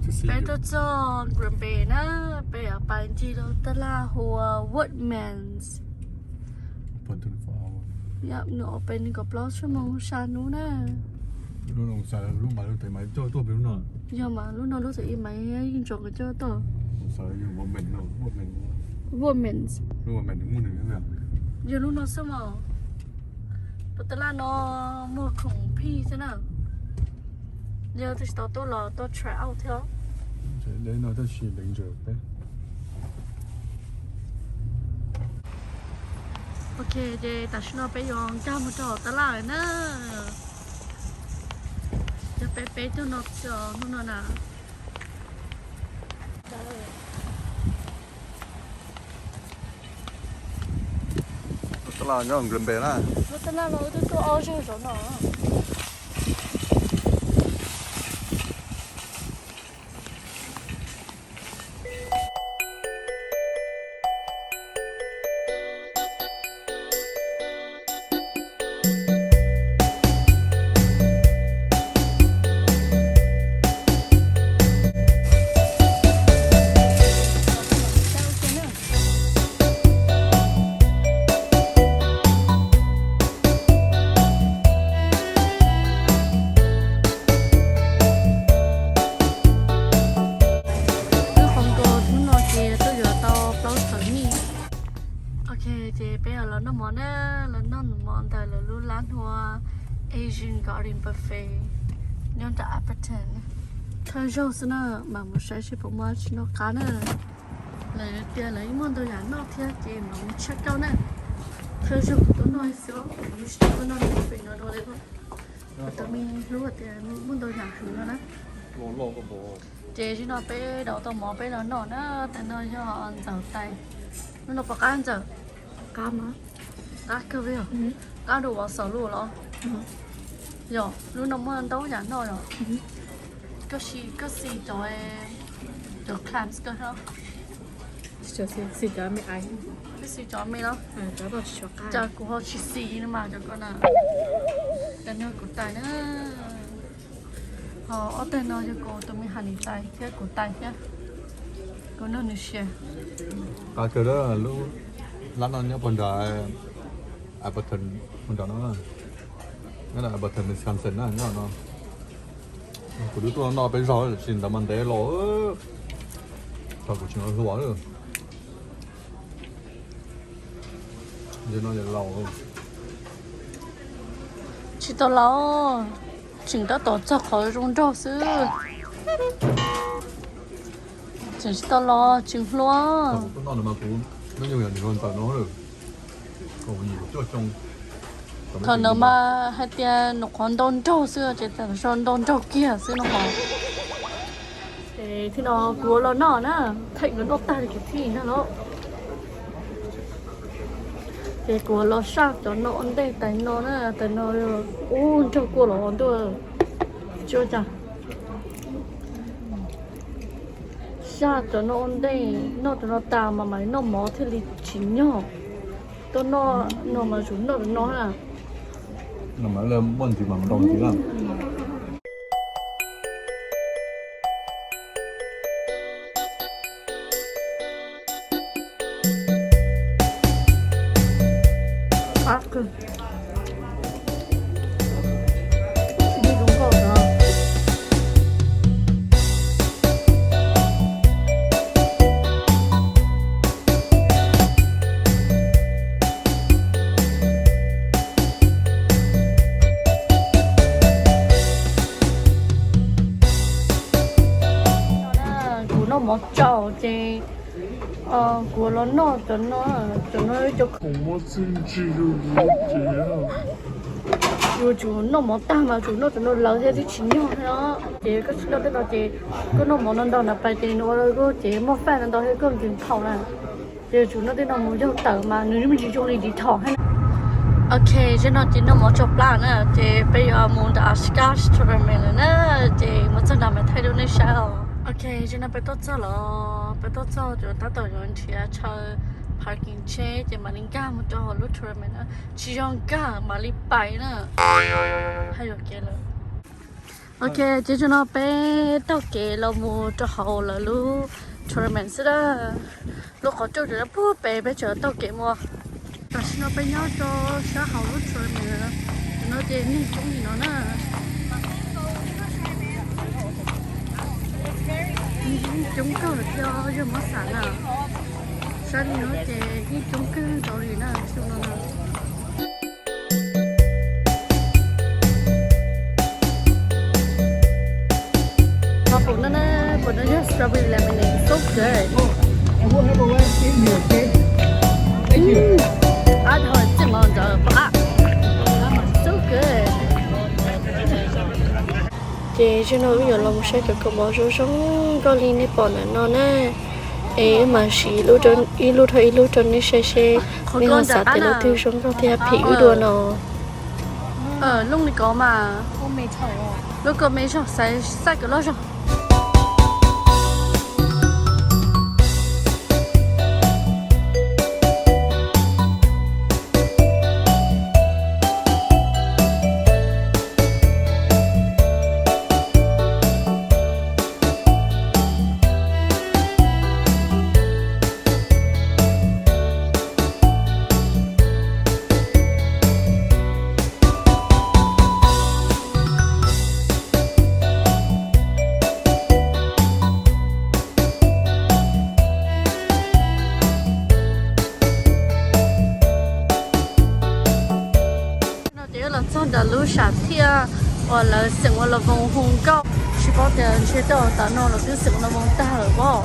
Peb tuaj txog Grand Bay na, peb yuav pais ncig lub taj laj hu ua Woodman's. Nws peb nees nkaum plaub xuab moos sa hnub na. Yog mas lub no lub tam i mas yeej ntsoov nkawd coj tuaj. Woodman's. Yog lub no xwb mas. Tus taj laj no muag khoom phij xwb na. Yog tus tsis tau tuaj los tuaj try out thiab. Ok, ces tam sim no peb yuav nkag mus rau hauv taj laj lawm na. Yog peb peb tug no txog hnub no na. Lub taj laj nyob Grand Bay na. Lub taj laj no wb twb tuaj ob zaug zaum no. Wb qhov nkaus hnub no ces tuaj yuav tau plaub thawv mij. Ok, ces peb yuav los noj mov na, los noj mov ntawm lawv lub lab hnub Asian Garden Buffet nyob nram Appleton. Thawj zaug xwb na, mam mus saib seb puas muaj tsis noj qab na. Lawv tias lawv yeej muaj ntau yam noj thiab ces mam mus check out na. Thawj zaug kuv tuaj noj xwb, kuv tsis tau tuaj noj buffet no dua li. Kuv tus me hlub tias muaj ntau yam heev no na. Ces zaum no peb daus tau mov peb los noj na, tais no yog ntxawm tais. Lub no puas qab ntxawm? Qab mas. Qab kawg li os. Qab dua uas xaus lub los? Yog, lub no muaj ntau yam noj yom. Koj xis, koj xis cov, cov clams koj no. Xis cov me ais. Koj xis cov me los? Cas kuv ho tsis xis no mas cov ko na. Tais no kuv tais na. Ho ob tais no yog kuv tus me honey tais thiab kuv tais thiab. Kuv nug nws share. Qab kawg lub lab no nyob puag nram Appleton, puag nram no, nyob Appleton, Wisconsin na nyob no. Kuv twb tuaj noj peb zaug tsis ntawd mas ntev los, thaum kuv tseem hluas. Tsis tau laus, tseem tab tom txog qhov zoo nraug xwb. Tseem tsis tau los tseem hluas. Thaum no mas hais tias nws qhov ntau nraug xwb ces tseem so ntau nraug kiag xwb no mas. Ces thib no kuv los noj na, thaij nkawd noj tag li kuv thiaj noj no. Ces kuv los saj cov no ua ntej tais no na, tais no ub nraug kua los ntuj, tsis ua cas. Saj cov no ua ntej, noj cov no tas mas mam li noj mov thiaj li tsim nyog. Tuaj noj no mas tsum noj cov no na. Muaj ntxiv mas mus rau ntxiv na. Kuv noj mov tsaus ces kuv los noj cov no, cov no cov khoom muaj txiaj ntsig rau kuv ces yuav tsum noj mov tag mas tsum noj cov no lawv thiaj tsis nyog no. Ces koj tsis noj tej no ces koj noj mov no ntau na pais ces nws ua rau koj ces muaj fat no ntau thiab koj nkees thaum na. Ces yuav tsum noj tej no mus yaug tawm mas nws yeej tsis zoo li detox thiab. Ok, zaum no ces noj mov tsau plab na, ces peb yuav mus nram Scotch Tournament lawm na, ces mus txog nram mas thaij rau nej saib os. Ok, zaum no peb tuaj txog los, peb tuaj txog ces tab tom yuav nrhiav chaw parking tsheb ces mam li nkag mus rau hauv lub tournament na, tsis yog nkag mam li pais na. Hais yuam kev lawm. Ok, ces zaum no peb taug kev los mus rau hauv lawv lub tournament xwb na. Lub qhov rooj pub peb, peb tseem taug kev mus. Tam sim no peb nyob rau sab hauv lub tournament no ces neeg coob li no na. Neeg coob kawg thiab, yog muab xav na, sab li no ces yeej coob kawg nkaus li na, xyoo no na. Pom no na, pom no yog strawberry lemonade, so good. So good. Ces zaum no wb yuav los mus saib cov kaus mom zoo zoo nkauj li nej pom ntawm no na. Es wb mam siv ib lub rau ib lub rau nej saib seb nej ho xav tias lub twg zoo nkauj thiab phim wb dua no. Lub ni ko mas, lub ko me zog, xav xav kom loj zog. No ces los txog ntawm lub sam thiaj uas lawv xeem ua los voos hu nkauj, tsis paub tias ntshe tej uas tam no los twb xeem ua los voos tag lawm pob.